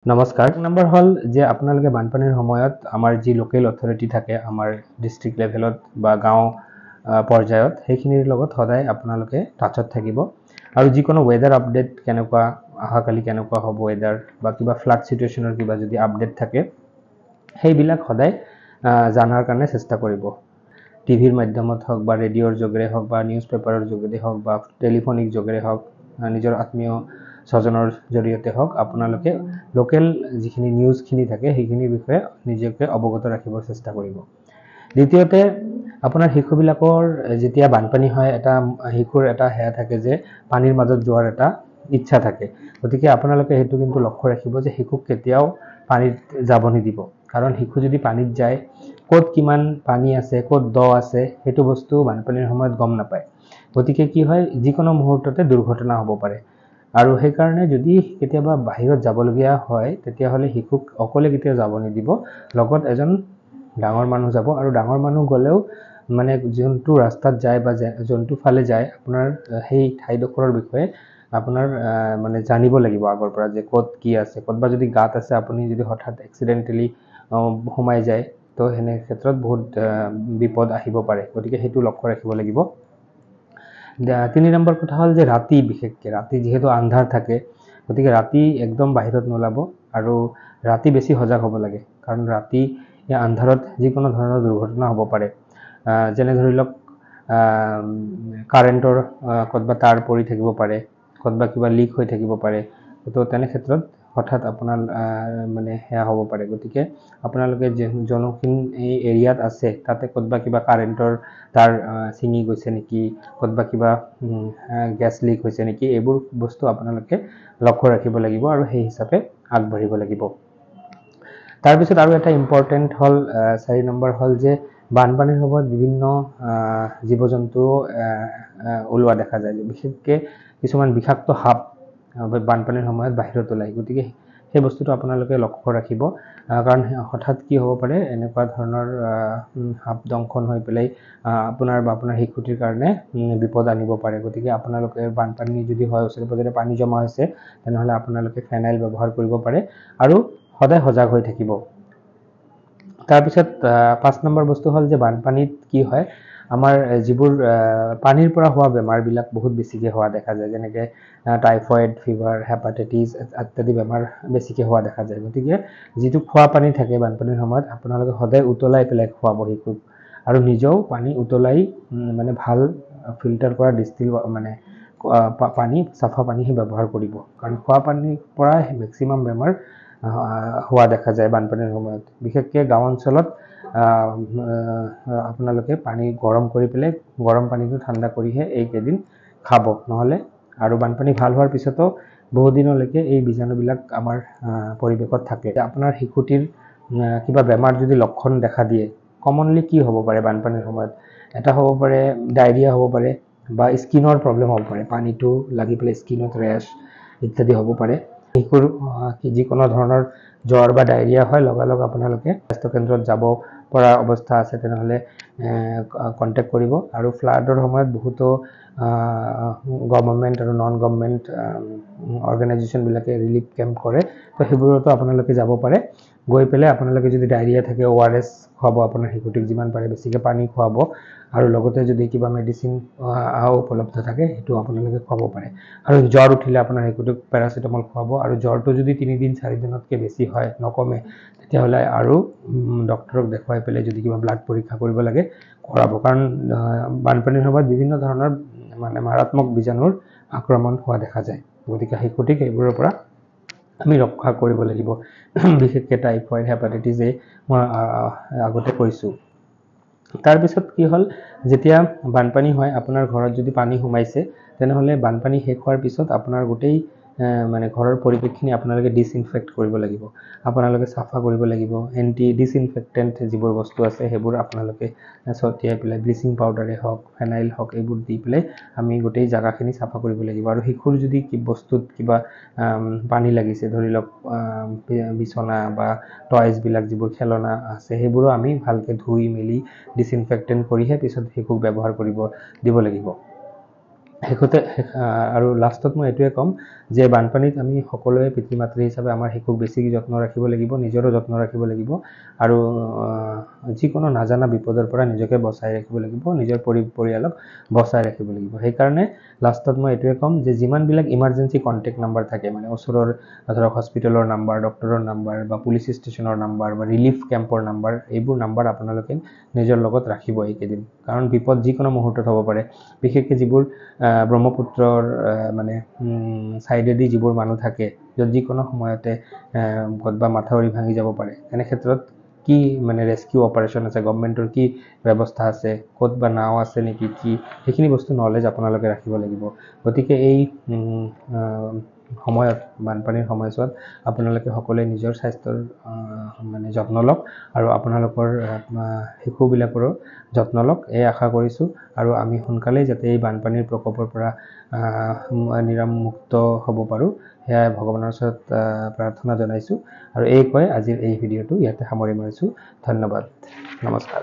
নমস্কাৰ। এক নম্বৰ হ'ল যে আপোনালোকে বানপানীৰ সময়ত আমাৰ যি লোকেল অথৰিটি থাকে আমাৰ ডিষ্ট্ৰিক্ট লেভেলত বা গাঁও পৰ্যায়ত, সেইখিনিৰ লগত সদায় আপোনালোকে টাচত থাকিব আৰু যিকোনো ৱেডাৰ আপডেট কেনেকুৱা, অহাকালি কেনেকুৱা হ'ব ৱেডাৰ বা কিবা ফ্লাড চিটুৱেশ্যনৰ কিবা যদি আপডেট থাকে, সেইবিলাক সদায় জনাৰ কাৰণে চেষ্টা কৰিব। টিভিৰ মাধ্যমত হওক বা ৰেডিঅ'ৰ যোগেৰে হওক বা নিউজ পেপাৰৰ যোগেৰে হওক বা টেলিফোনিক যোগেৰে হওক, নিজৰ আত্মীয় স্বজনৰ জৰিয়তে হওক, আপোনালোকে লোকেল যিখিনি নিউজখিনি থাকে সেইখিনিৰ বিষয়ে নিজকে অৱগত ৰাখিবৰ চেষ্টা কৰিব। দ্বিতীয়তে, আপোনাৰ শিশুবিলাকৰ যেতিয়া বানপানী হয়, এটা শিশুৰ এটা সেয়া থাকে যে পানীৰ মাজত যোৱাৰ এটা ইচ্ছা থাকে। গতিকে আপোনালোকে সেইটো কিন্তু লক্ষ্য ৰাখিব যে শিশুক কেতিয়াও পানীত যাব নিদিব। কাৰণ শিশু যদি পানীত যায়, ক'ত কিমান পানী আছে, ক'ত দ আছে, সেইটো বস্তু বানপানীৰ সময়ত গম নাপায়। গতিকে কি হয়, যিকোনো মুহূৰ্ততে দুৰ্ঘটনা হ'ব পাৰে। আৰু সেইকাৰণে যদি কেতিয়াবা বাহিৰত যাবলগীয়া হয়, তেতিয়াহ'লে শিশুক অকলে কেতিয়াও যাব নিদিব, লগত এজন ডাঙৰ মানুহ যাব। আৰু ডাঙৰ মানুহ গ'লেও মানে যোনটো ৰাস্তাত যায় বা যোনটো ফালে যায়, আপোনাৰ সেই ঠাইডোখৰৰ বিষয়ে আপোনাৰ মানে জানিব লাগিব আগৰ পৰা যে ক'ত কি আছে। ক'তবা যদি গাঁত আছে, আপুনি যদি হঠাৎ এক্সিডেণ্টেলি সোমাই যায়, তো সেনে ক্ষেত্ৰত বহুত বিপদ আহিব পাৰে। গতিকে সেইটো লক্ষ্য ৰাখিব লাগিব। তিনি নম্বৰ কথা হ'ল যে ৰাতি, বিশেষকৈ ৰাতি যিহেতু আন্ধাৰ থাকে, গতিকে ৰাতি একদম বাহিৰত নোলাব আৰু ৰাতি বেছি সজাগ হ'ব লাগে। কাৰণ ৰাতি এই আন্ধাৰত যিকোনো ধৰণৰ দুৰ্ঘটনা হ'ব পাৰে। যেনে ধৰি লওক, কাৰেণ্টৰ ক'তবা তাঁৰ পৰি থাকিব পাৰে, ক'তবা কিবা লিক হৈ থাকিব পাৰে। তো তেনে ক্ষেত্ৰত হঠাৎ আপোনাৰ মানে সেয়া হ'ব পাৰে। গতিকে আপোনালোকে যোনখিনি এই এৰিয়াত আছে, তাতে ক'তবা কিবা কাৰেণ্টৰ তাঁৰ ছিঙি গৈছে নেকি, ক'তবা কিবা গেছ লিক হৈছে নেকি, এইবোৰ বস্তু আপোনালোকে লক্ষ্য ৰাখিব লাগিব আৰু সেই হিচাপে আগবাঢ়িব লাগিব। তাৰপিছত আৰু এটা ইম্পৰ্টেণ্ট হ'ল, চাৰি নম্বৰ হ'ল যে বানপানীৰ সময়ত বিভিন্ন জীৱ জন্তু ওলোৱা দেখা যায়। বিশেষকৈ কিছুমান বিষাক্ত সাপ বানপানীৰ সময়ত বাহিৰত ওলায়। গতিকে সেই বস্তুটো আপোনালোকে লক্ষ্য ৰাখিব, কাৰণ হঠাৎ কি হ'ব পাৰে, এনেকুৱা ধৰণৰ সাপ দংশন হৈ পেলাই আপোনাৰ বা আপোনাৰ শিশুটিৰ কাৰণে বিপদ আনিব পাৰে। গতিকে আপোনালোকে বানপানী যদি হয়, ওচৰে পাজৰে পানী জমা হৈছে, তেনেহ'লে আপোনালোকে ফেনাইল ব্যৱহাৰ কৰিব পাৰে আৰু সদায় সজাগ হৈ থাকিব। তাৰপিছত পাঁচ নম্বৰ বস্তু হ'ল যে বানপানীত কি হয়, আমাৰ যিবোৰ পানীৰ পৰা হোৱা বেমাৰবিলাক বহুত বেছিকৈ হোৱা দেখা যায়, যেনেকৈ টাইফইড ফিভাৰ, হেপাটাইটিছ ইত্যাদি বেমাৰ বেছিকৈ হোৱা দেখা যায়। গতিকে যিটো খোৱা পানী থাকে বানপানীৰ সময়ত, আপোনালোকে সদায় উতলাই পেলাই খুৱাব শিশুক আৰু নিজেও পানী উতলাই মানে ভাল ফিল্টাৰ কৰা ডিষ্টিল মানে পানী, চাফা পানীহে ব্যৱহাৰ কৰিব। কাৰণ খোৱা পানীৰ পৰাই মেক্সিমাম বেমাৰ হোৱা দেখা যায় বানপানীৰ সময়ত। বিশেষকৈ গাঁও অঞ্চলত আপোনালোকে পানী গৰম কৰি পেলাই গৰম পানীটো ঠাণ্ডা কৰিহে এইকেইদিন খাব, নহ'লে আৰু বানপানী ভাল হোৱাৰ পিছতো বহুদিনলৈকে এই বীজাণুবিলাক আমাৰ পৰিৱেশত থাকে। আপোনাৰ শিশুটিৰ কিবা বেমাৰ যদি লক্ষণ দেখা দিয়ে, কমনলি কি হ'ব পাৰে বানপানীৰ সময়ত? এটা হ'ব পাৰে ডায়েৰিয়া হ'ব পাৰে বা স্কিনৰ প্ৰব্লেম হ'ব পাৰে, পানীটো লাগি পেলাই স্কিনত ৰেছ ইত্যাদি হ'ব পাৰে। শিশুৰ যিকোনো ধৰণৰ জ্বৰ বা ডায়েৰিয়া হয়, লগালগ আপোনালোকে স্বাস্থ্যকেন্দ্ৰত যাব পৰা অৱস্থা আছে তেনেহ'লে কণ্টেক্ট কৰিব। আৰু ফ্লাডৰ সময়ত বহুতো গভৰ্ণমেণ্ট আৰু নন গভৰ্ণমেণ্ট অৰ্গেনাইজেশ্যনবিলাকে ৰিলিফ কেম্প কৰে, তো সেইবোৰতো আপোনালোকে যাব পাৰে। গৈ পেলাই আপোনালোকে যদি ডায়েৰিয়া থাকে, অ' আৰ এছ খুৱাব আপোনাৰ শিশুটিক, যিমান পাৰে বেছিকৈ পানী খুৱাব আৰু লগতে যদি কিবা মেডিচিন উপলব্ধ থাকে, সেইটো আপোনালোকে খুৱাব পাৰে। আৰু জ্বৰ উঠিলে আপোনাৰ শিশুটোক পেৰাচিটামল খুৱাব। আৰু জ্বৰটো যদি 3 দিন 4 দিনতকৈ বেছি হয়, নকমে, তেতিয়াহ'লে আৰু ডক্টৰক দেখুৱাই পেলাই যদি কিবা ব্লাড পৰীক্ষা কৰিব লাগে কৰাব। কাৰণ বানপানীৰ সময়ত বিভিন্ন ধৰণৰ মানে মাৰাত্মক বীজাণুৰ আক্ৰমণ হোৱা দেখা যায়। গতিকে শিশুটিক এইবোৰৰ পৰা আমি ৰক্ষা কৰিব লাগিব, বিশেষকৈ টাইফইড, হেপাটাইটিছ এই মই আগতে কৈছোঁ। তাৰপিছত কি হ'ল, যেতিয়া বানপানী হয়, আপোনাৰ ঘৰত যদি পানী সোমাইছে, তেনেহ'লে বানপানী শেষ হোৱাৰ পিছত আপোনাৰ গোটেই মানে ঘৰৰ পৰিৱেশখিনি আপোনালোকে ডিছইনফেক্ট কৰিব লাগিব, আপোনালোকে চাফা কৰিব লাগিব। এণ্টি ডিছইনফেক্টেণ্ট যিবোৰ বস্তু আছে, সেইবোৰ আপোনালোকে ছটিয়াই পেলাই, ব্লিচিং পাউডাৰে হওক, ফেনাইল হওক, এইবোৰ দি পেলাই আমি গোটেই জেগাখিনি চাফা কৰিব লাগিব। আৰু শিশুৰ যদি বস্তুত কিবা পানী লাগিছে, ধৰি লওক বিচনা বা টয়জবিলাক, যিবোৰ খেলনা আছে, সেইবোৰো আমি ভালকৈ ধুই মেলি ডিছইনফেক্টেণ্ট কৰিহে পিছত শিশুক ব্যৱহাৰ কৰিব দিব লাগিব। শেষতে আৰু লাষ্টত মই এইটোৱে ক'ম যে বানপানীত আমি সকলোৱে পিতৃ মাতৃ হিচাপে আমাৰ শিশুক বেছি যত্ন ৰাখিব লাগিব, নিজৰো যত্ন ৰাখিব লাগিব আৰু যিকোনো নাজানা বিপদৰ পৰা নিজকে বচাই ৰাখিব লাগিব, নিজৰ পৰিয়ালক বচাই ৰাখিব লাগিব। সেইকাৰণে লাষ্টত মই এইটোৱে ক'ম যে যিমানবিলাক ইমাৰ্জেঞ্চি কণ্টেক্ট নাম্বাৰ থাকে, মানে ওচৰৰ ধৰক হস্পিটেলৰ নাম্বাৰ, ডক্টৰৰ নাম্বাৰ বা পুলিচ ষ্টেচনৰ নাম্বাৰ বা ৰিলিফ কেম্পৰ নাম্বাৰ, এইবোৰ নাম্বাৰ আপোনালোকে নিজৰ লগত ৰাখিব এইকেইদিন, কাৰণ বিপদ যিকোনো মুহূৰ্তত হ'ব পাৰে। বিশেষকৈ যিবোৰ ব্ৰহ্মপুত্ৰৰ মানে ছাইডেদি যিবোৰ মানুহ থাকে, য'ত যিকোনো সময়তে ক'ৰবাত মাথাউৰি ভাঙি যাব পাৰে, তেনে ক্ষেত্ৰত কি মানে ৰেস্কিউ অপাৰেশ্যন আছে, গভমেণ্টৰ কি ব্যৱস্থা আছে, ক'ত বা নাও আছে নেকি কি, সেইখিনি বস্তু নলেজ আপোনালোকে ৰাখিব লাগিব। গতিকে এই সময়ত, বানপানীৰ সময়ছোৱাত আপোনালোকে সকলোৱে নিজৰ স্বাস্থ্যৰ মানে যত্ন লওক আৰু আপোনালোকৰ শিশুবিলাকৰো যত্ন লওক, এই আশা কৰিছোঁ। আৰু আমি সোনকালেই যাতে এই বানপানীৰ প্ৰকোপৰ পৰা নিৰামমুক্ত হ'ব পাৰোঁ, সেয়াই ভগৱানৰ ওচৰত প্ৰাৰ্থনা জনাইছোঁ। আৰু এই কৈ আজিৰ এই ভিডিঅ'টো ইয়াতে সামৰি মাৰিছোঁ। ধন্যবাদ, নমস্কাৰ।